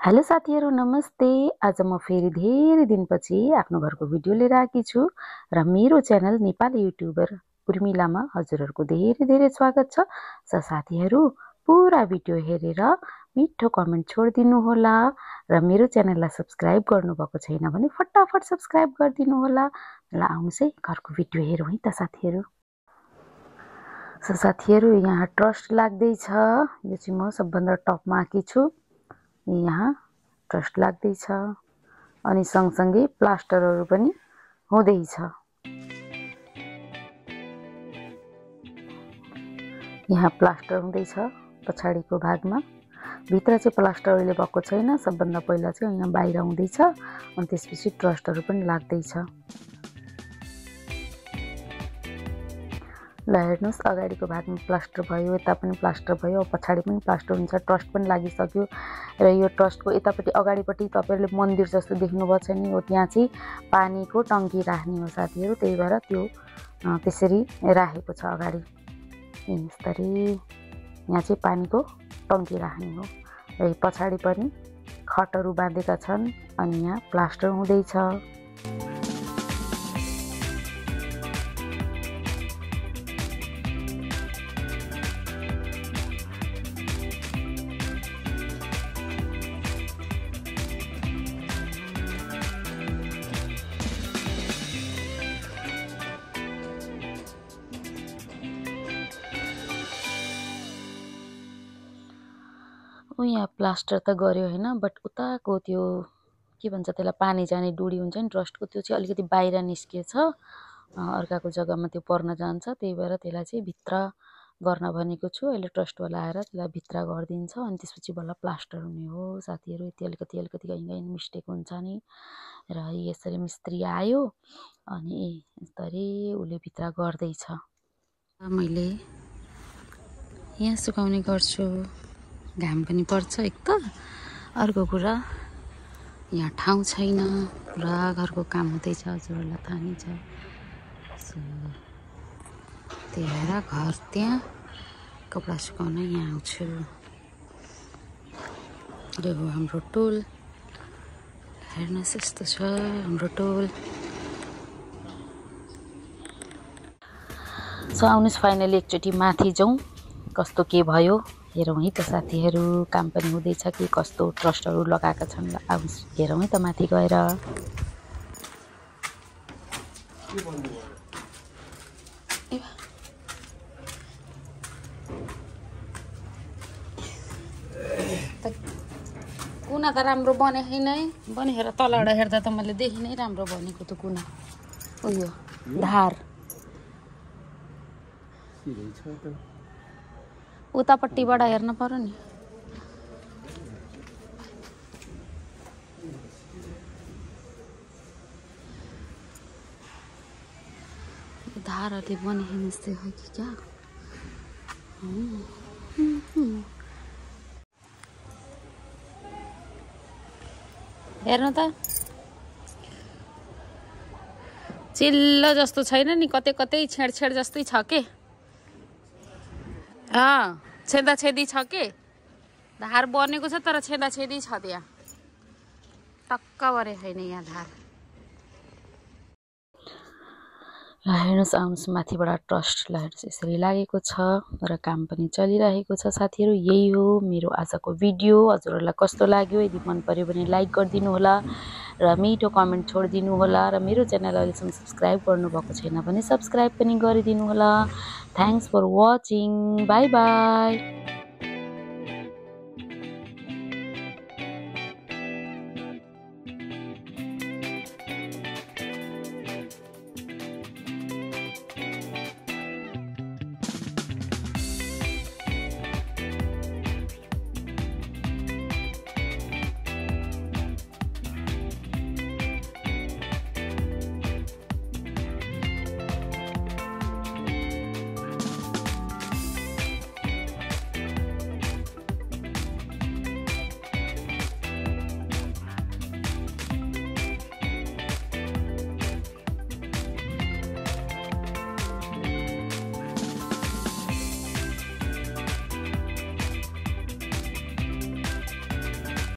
Hello साथीहरु नमस्ते। आज म फेरि धेरै दिनपछि आफ्नो घरको भिडियो लिएर आएकी छु र मेरो च्यानल नेपाली युट्युबर उर्मिलामा हजुरहरुको धेरै स्वागत छ। साथीहरु पुरा भिडियो हेरेर मिठो कमेन्ट छोडिदिनु होला र मेरो च्यानललाई सब्स्क्राइब गर्नुभएको छैन भने फटाफट सब्स्क्राइब गरिदिनु होला। ल आउनुस् है घरको भिडियो हेरौँ है त साथीहरु। साथीहरु यहाँ ट्रस्ट लाग्दै छ। यो चाहिँ म सबभन्दा टपमा आकी छु। यहाँ ट्रस्ट लाग्दैछ अनि सँगसँगै प्लास्टरहरु पनि हुँदैछ। यहाँ प्लास्टर हुँदैछ पछाडीको भागमा। भित्र चाहिँ प्लास्टर अहिले भएको छैन, सबभन्दा पहिला चाहिँ यहाँ बाहिर हुँदैछ अनि त्यसपछि ट्रस्टहरु पनि लाग्दैछ। ल हेर्नुस्, अगाडिको भागमा प्लास्टर भयो, यता पनि प्लास्टर भयो, पछाडी पनि प्लास्टर हुन्छ, ट्रस्ट पनि लागिसक्यो र यो ट्रस्टको यतापट्टि अगाडिपट्टि तपाईहरुले मन्दिर जस्तो देख्नुभएको छ नि, हो त्यहाँ चाहिँ पानीको टंकी राख्ने हो साथीहरु। त्यही भएर त्यो त्यसरी राखेको छ अगाडि यसरी। यहाँ चाहिँ पानीको टंकी राख्ने हो र पछाडी पनि खटहरु बाँधेका छन् अनि यहाँ प्लास्टर हुँदैछ। यहाँ प्लास्टर त गर्यो हैन, बट उताको त्यो के भन्छ त्यसलाई पानी जाने डुडी हुन्छ नि ट्रस्टको, त्यो चाहिँ अलिकति बाहिर निस्केछ, अर्काको जग्गामा त्यो पर्न जान्छ। त्यही भएर त्यसलाई चाहिँ भित्र गर्न भनेको छु। अहिले ट्रस्टवाला आएर त्यसलाई भित्र गरिदिन्छ अनि त्यसपछि बल्ल प्लास्टर हुने हो साथीहरु। यति अलिकति कहीँ मिस्टेक हुन्छ नि र यसरी मिस्त्री आयो अनि यसरी उले भित्र गर्दैछ। मैले यहाँ सुकाउने गर्छु, घाम पनि पर्छ एक त, अर्को कुरा यहाँ ठाउँ छैन, पुरा घरको काम हुँदैछ, हजुरहरुलाई थाहा नै छ। त्यही भएर घर त्यहाँ कपडा सुकाउन यहाँ आउँछु। यो हो हाम्रो टोल, हेर्नुस् यस्तो छ हाम्रो टोल। सो आउनुस् फाइनली एकचोटि माथि जाउँ, कस्तो के भयो हेरौँ है त साथीहरु। काम पनि हुँदैछ कि कस्तो ट्रस्टहरु लगाएका छन्, ल आउनुस् हेरौँ है त माथि गएर। कुना त राम्रो बने छैन है, बनेर तलबाट हेर्दा त मैले देखि नै राम्रो बनेको त कुना। उयो धार उतापट्टिबाट हेर्न पर्यो नि। धारले बनेको जस्तै हो कि क्या? हेर्नु त चिल्लो जस्तो छैन नि, कतै कतै छेडछेड जस्तै छ के। छेदाछेदी छ के, धार बनेको छ तर छेदाछेदी छ त्यहाँ, टक्क बरे छैन यहाँ धार। ल हेर्नुस्, आउनुस् माथिबाट ट्रस्ट ल हेर्नुस् यसरी लागेको छ र काम पनि चलिरहेको छ साथीहरु। यही हो मेरो आजको भिडियो। हजुरहरुलाई कस्तो लाग्यो? यदि मन पर्यो भने लाइक गरिदिनु होला र मिठो कमेन्ट छोडिदिनु होला र मेरो च्यानल अहिलेसम्म सब्स्क्राइब गर्नुभएको छैन भने सब्स्क्राइब पनि गरिदिनु होला। Thanks for watching, bye by.